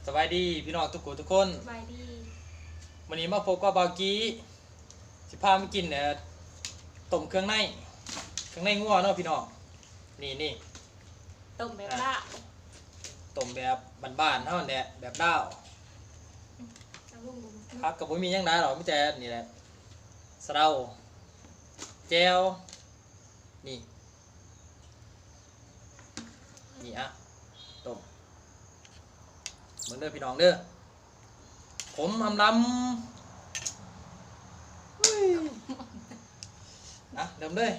ສະບາຍດີພີ່ນ້ອງທຸກຜູ້ທຸກຄົນ ສະບາຍດີ ມື້ນີ້ມາພົບກັບບ່າວກີ້ ຊິພາມາກິນ ເອີ ຕົ້ມເຄື່ອງໃນ ເຄື່ອງໃນງົວເນາະພີ່ນ້ອງ ນີ້ໆ ຕົ້ມແບບລາວ ຕົ້ມແບບບ້ານໆເຮົາແຫຼະ ແບບລາວ ອືມ ຜັກກໍບໍ່ມີຫຍັງຫຼາຍດອກ ມີແຕ່ນີ້ແຫຼະ ສະເດົາ ແຈ່ວ ນີ້ ນີ້ອະ ຕົ້ມ ເບິ່ງເດີພີ່ນ້ອງເດີ ຂົມລຳລຳ ອຸ້ຍ ອະ ເລີ່ມເລີຍ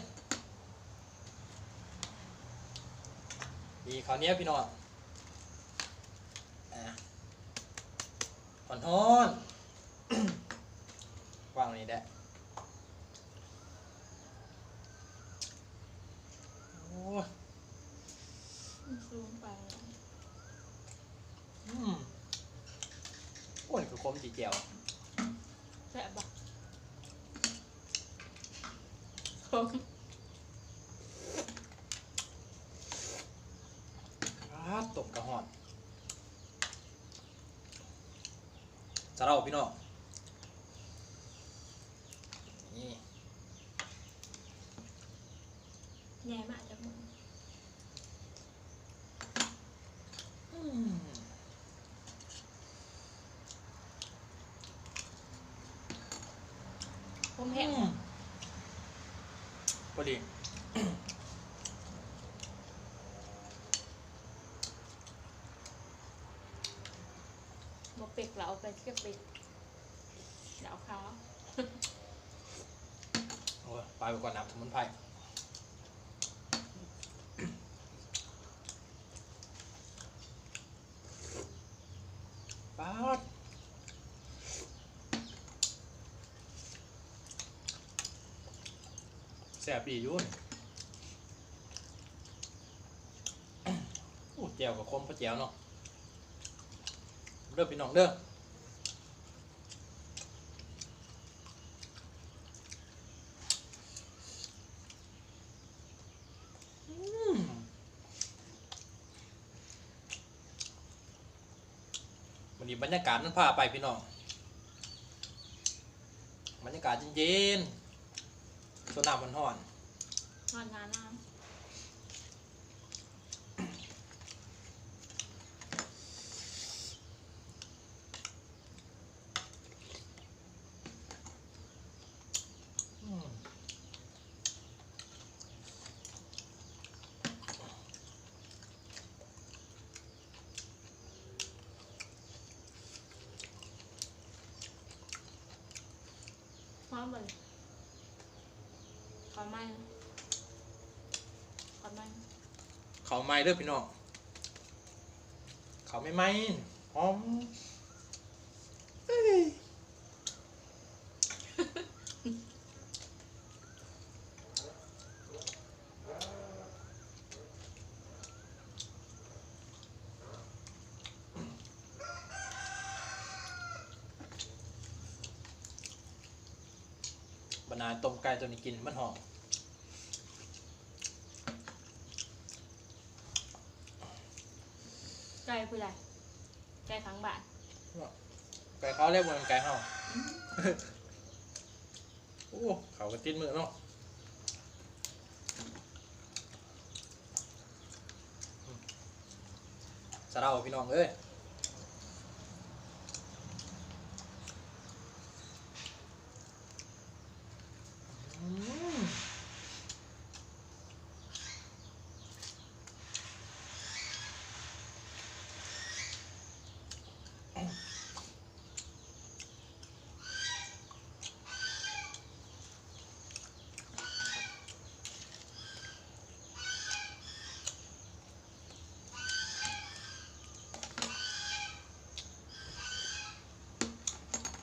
ນີ້ເຂົ້າໜຽວພີ່ນ້ອງ ອະ ຮ້ອນໆ ວາງນີ້ແຫຼະ ໂອ້ຍ ມັນສູງໄປ ອືມ ໂອ້ຍ ຄືຂົມຈີ່ແຈ່ວ ແຊບບໍ່? ຂົມ ອາ ຕົ້ມກະຮ້ອນ ສະເດົາພີ່ນ້ອງ ນີ້ ໃຫຍ່ມາກຈັກມື້ ອືມ ຜົມແຫ້ງ ອືມ ພໍດີ ບໍ່ເປັກລະເອົາໄປເກັບເປັກ ດາວຂາວ ໂອ້ຍ ປາໄປກ່ອນ ນ້ຳສະໝຸນໄພ ປາດ ແຊບອີ່ຫຼີຢູ່ ໂອ້ ແຈ່ວກໍຂົມພໍແຈ່ວເນາະ ເດີພີ່ນ້ອງເດີ. ອືມ ມື້ນີ້ບັນຍາກາດມັນພາໄປພີ່ນ້ອງ ບັນຍາກາດເຢັນໆ ຊົດນ້ຳຮ້ອນໆ ຮ້ອນໜ້າໜາວ. ອືມ ຫອມບໍ່ນີ້? ເຂົ້າໃໝ່ ເຂົ້າໃໝ່ ເຂົ້າໃໝ່ເດີພີ່ນ້ອງ ເຂົ້າໃໝ່ໆ ຫອມ ເອີຍ. ບັນດາຕົ້ມໄກ່ຕົວນີ້ກິນມັນຫອມ ໄກ່ຜູ້ໃດ? ໄກ່ຂ້າງບ້ານ ເນາະ ໄກ່ເຂົາແຫຼະ ບໍ່ແມ່ນໄກ່ເຮົາ ອືມ ໂອ້ ເຂົ້າກໍຕິດມືເນາະ ອືມ ສະເດົາພີ່ນ້ອງເອີຍ ອືມ.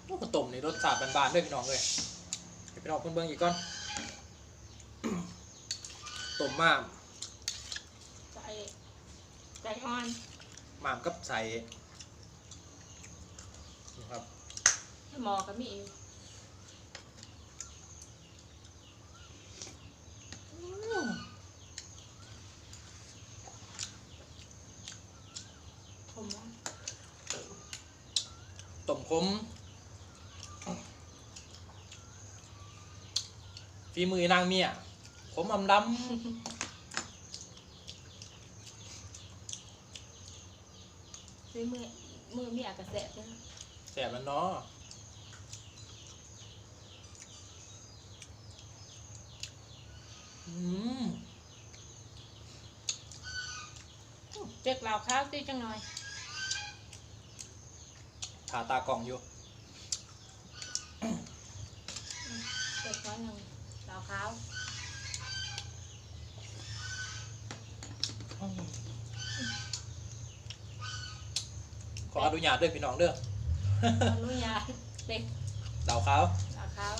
ໂອ້ ເຂົ້າຕົ້ມນີ້ລົດຊາດບ້ານໆເດີພີ່ນ້ອງເອີຍ ໃຫ້ພີ່ນ້ອງເພິ່ນເບິ່ງອີກກ່ອນ ຕົ້ມມ້າມ ໃສ່ໄກ່ອ່ອນ ມ້າມກັບໃສ່ ນີ້ຄັບ ໃນໝໍ້ກໍມີຢູ່ ອືມ ຂົມຫວານ. ຂົມ ຝີມືອີນາງເມຍ ຂົມອຳລຳ. ໃສ່ມື ມືເມຍກໍແຊບເດ້. ແຊບແລ້ວເນາະ. ອືມ ເຈັກເຫຼົ້າຂາວຕິຈັກໜ່ອຍ. ຖ້າຕາກ້ອງຢູ່. ເປີດໜ້ອຍໜຶ່ງ ເຫຼົ້າຂາວ. ຂໍອະນຸຍາດເດີພີ່ນ້ອງເດີ. ຂໍອະນຸຍາດເປັກ ເຫຼົ້າຂາວ ເຫຼົ້າຂາວ.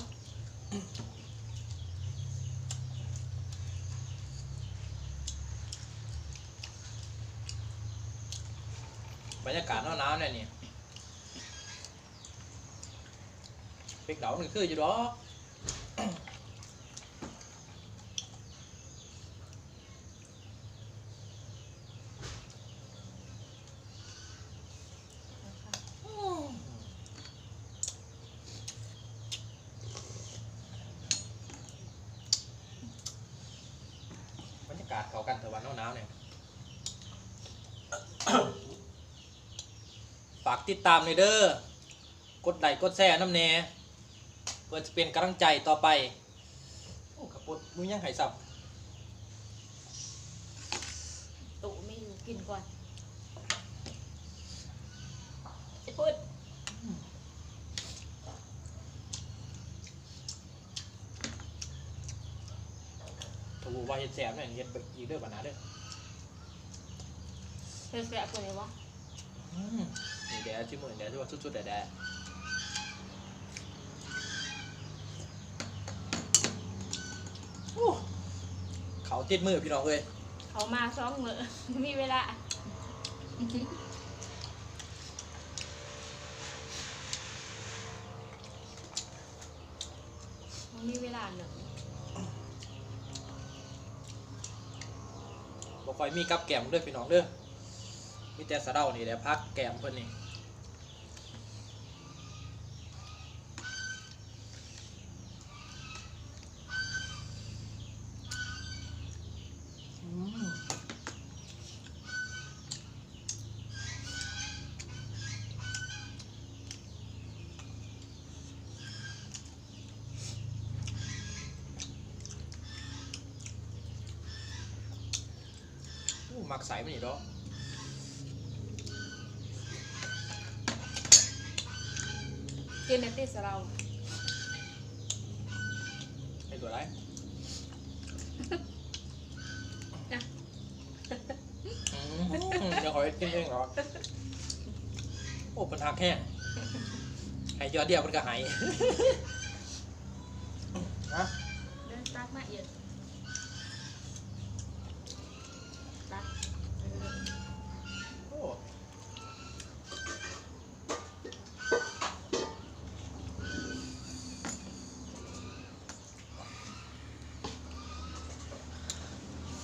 ບັນຍາກາດໜາວໆແນວນີ້ ເປັກເດົາມັນຄືຢູ່ດອກ. ບັນຍາກາດເຂົ້າກັນແທ້ວ່າ ໜາວໆນີ້. ຝາກຕິດຕາມແດ່ເດີ ກົດໄລ້ກົດແຊນຳແດ່ ເພື່ອຈະເປັນກຳລັງໃຈຕໍ່ໄປ. ໂອ້ ກະປົດບໍ່ມີຫຍັງໃຫ້ຊ້ຳ. ໂຕະມີຢູ່ ກິນກ່ອນ. ໄອ້ພຸດ ຖ້າຮູ້ວ່າເຮັດແຊບແມ່ນເຮັດອີກເດີບັດໜ້າເດີ. ເຮັດແຊບກວ່ານີ້ບໍ່? ອືມ ນີ້ແຫຼະ ຊິມື້ນີ້ແຫຼະ ຖືວ່າສຸດໆແລ້ວແຫຼະ. ໂອ້ ເຂົ້າຕິດມືພີ່ນ້ອງເອີຍ. ເຂົ້າມາສອງມື້ ມີເວລາ. ບໍ່ມີເວລາໜຶ່ງ. ບໍ່ຄ່ອຍມີກັບແກ້ມເດີພີ່ນ້ອງເດີ ມີແຕ່ສະເດົານີ້ແຫຼະ ຜັກແກ້ມເພິ່ນນີ້. ອືມ. ໂອ້ ມັກໃສ່ມັນນີ້ດອກ. ກິນແດ່ຕິສະເລົາ. ເຮັດບໍ່ໄດ້. ນະ ອືມ ດຽວຂ້ອຍເຮັດກິນເອງດອກ. ໂອ້ ເພິ່ນຮັກແຮງ ໃຫ້ຢອດດຽວເພິ່ນກໍໃຫ້. ນະ ເດີ ຕັກມາອີກ ຕັກ. ໂອ້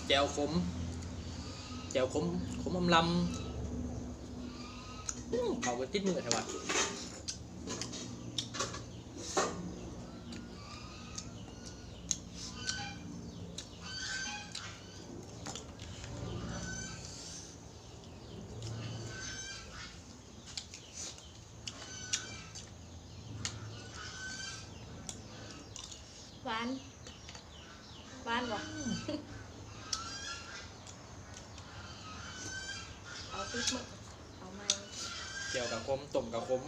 ແຈ່ວຂົມ ແຈ່ວຂົມ ຂົມອຳລຳ. ອືມ ເຂົ້າກໍຕິດມືແທ້ວ່າ. ຫວານ ຫວານບໍ່? ເອົາຕິດມື ເອົາໃໝ່. ແຈ່ວກະຂົມ ຕົ້ມກະຂົມ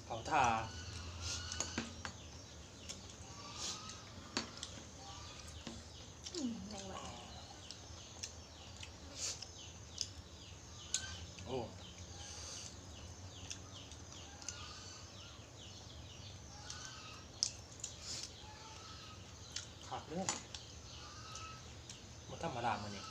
ເຂົ້າທ່າ. ອືມ ແມ່ນວ່າ ໂອ້ ຄັກເດີ ບໍ່ທຳມະດາມື້ນີ້.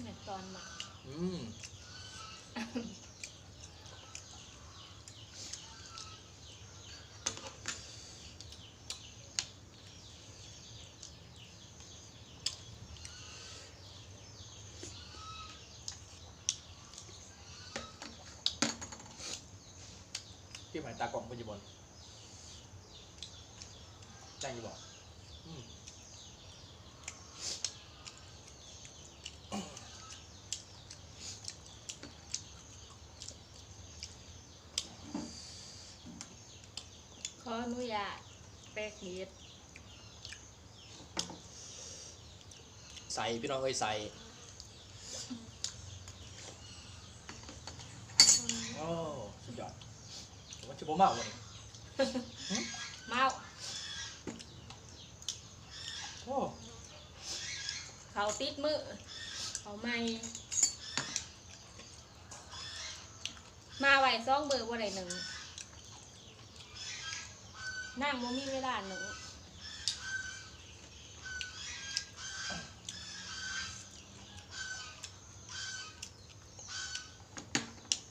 ແມ່ນຕອນມັກ ອືມ. ຄລິບໃຫ້ຕາກ້ອງເພິ່ນຢູ່ບໍ່? ໄດ້ຢູ່ບໍ່? ອືມ ຂໍອະນຸຍາດແປກເຫດ. ໃສ່ພີ່ນ້ອງເອີຍ ໃສ່. ໂອ້ ສຸດຍອດ. ມັນຊິບໍ່ເມົາບໍ່ນີ້? ຫຶ? ເມົາ. ໂອ້ ເຂົ້າຕິດມື້ ເຂົ້າໃໝ່. ມາໄວສອງມື້ບໍ່ໄດ້ໜຶ້ງ ນາງບໍ່ມີເວລາໜຶ້ງ.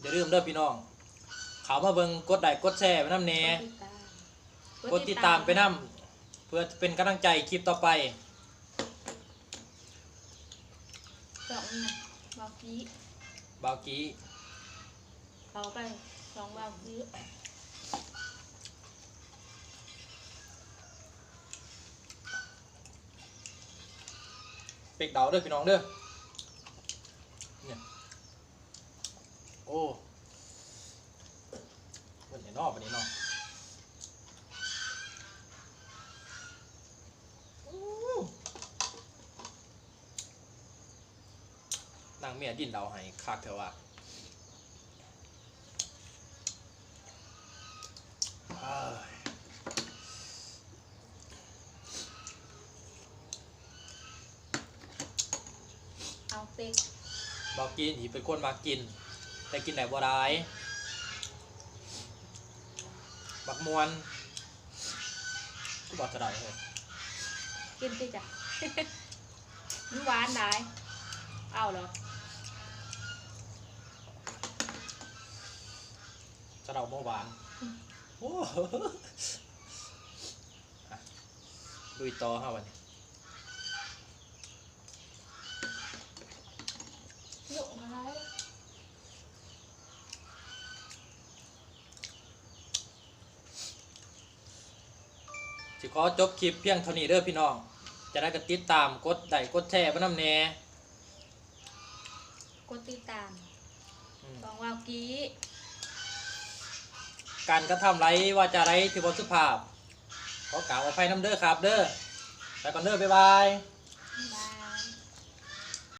ຢ່າລືມເດີພີ່ນ້ອງ ເຂົ້າມາເບິ່ງ ກົດໄລ້ກົດແຊໄປນຳແດ່ ກົດຕິດຕາມ ກົດຕິດຕາມໄປນຳ ເພື່ອເປັນກຳລັງໃຈຄລິບຕໍ່ໄປ. ຊ່ອງນີ້ນະ ບ່າວກີ້ ບ່າວກີ້ ເຂົ້າໄປຊ່ອງບ່າວກີ້. ເປັກເດົາເດີພີ່ນ້ອງເດີ ນີ້. ໂອ້ ເບິດແນ່ເນາະ ບັດນີ້ເນາະ. ນາງເມຍດິນເດົາໃຫ້ຄັກແທ້ວ່າ. ເອົາເປັກ ບໍ່ກິນ ອີເປັນຄົນມັກກິນ ແຕ່ກິນໄດ້ບໍ່ຫຼາຍ ມັກມ່ວນ. ຄືບໍ່ສະເດົາເຮີ້ຍ ກິນຕິຈະ ມັນຫວານຫຼາຍ ເອົາເລີຍ. ສະເດົາບໍ່ຫວານ. ອືມ ໂອ້ ອ່ະ ລຸຍຕໍ່ເຮົາບັດນີ້. ຊິຂໍຈົບຄລິບພຽງເທົ່ານີ້ເດີພີ່ນ້ອງ ຈະໄດ້ກໍຕິດຕາມ ກົດໄລ້ກົດແຊໄປນຳແດ່ ກົດຕິດຕາມ ອືມ ຊ່ອງບ່າວກີ້. ການກະທຳໃດ ວາຈາໃດທີ່ບໍ່ສຸພາບ ຂໍກາບອະໄພນຳເດີຄັບເດີ. ໄປກ່ອນເດີ ບາຍບາຍ ບາຍບາຍ.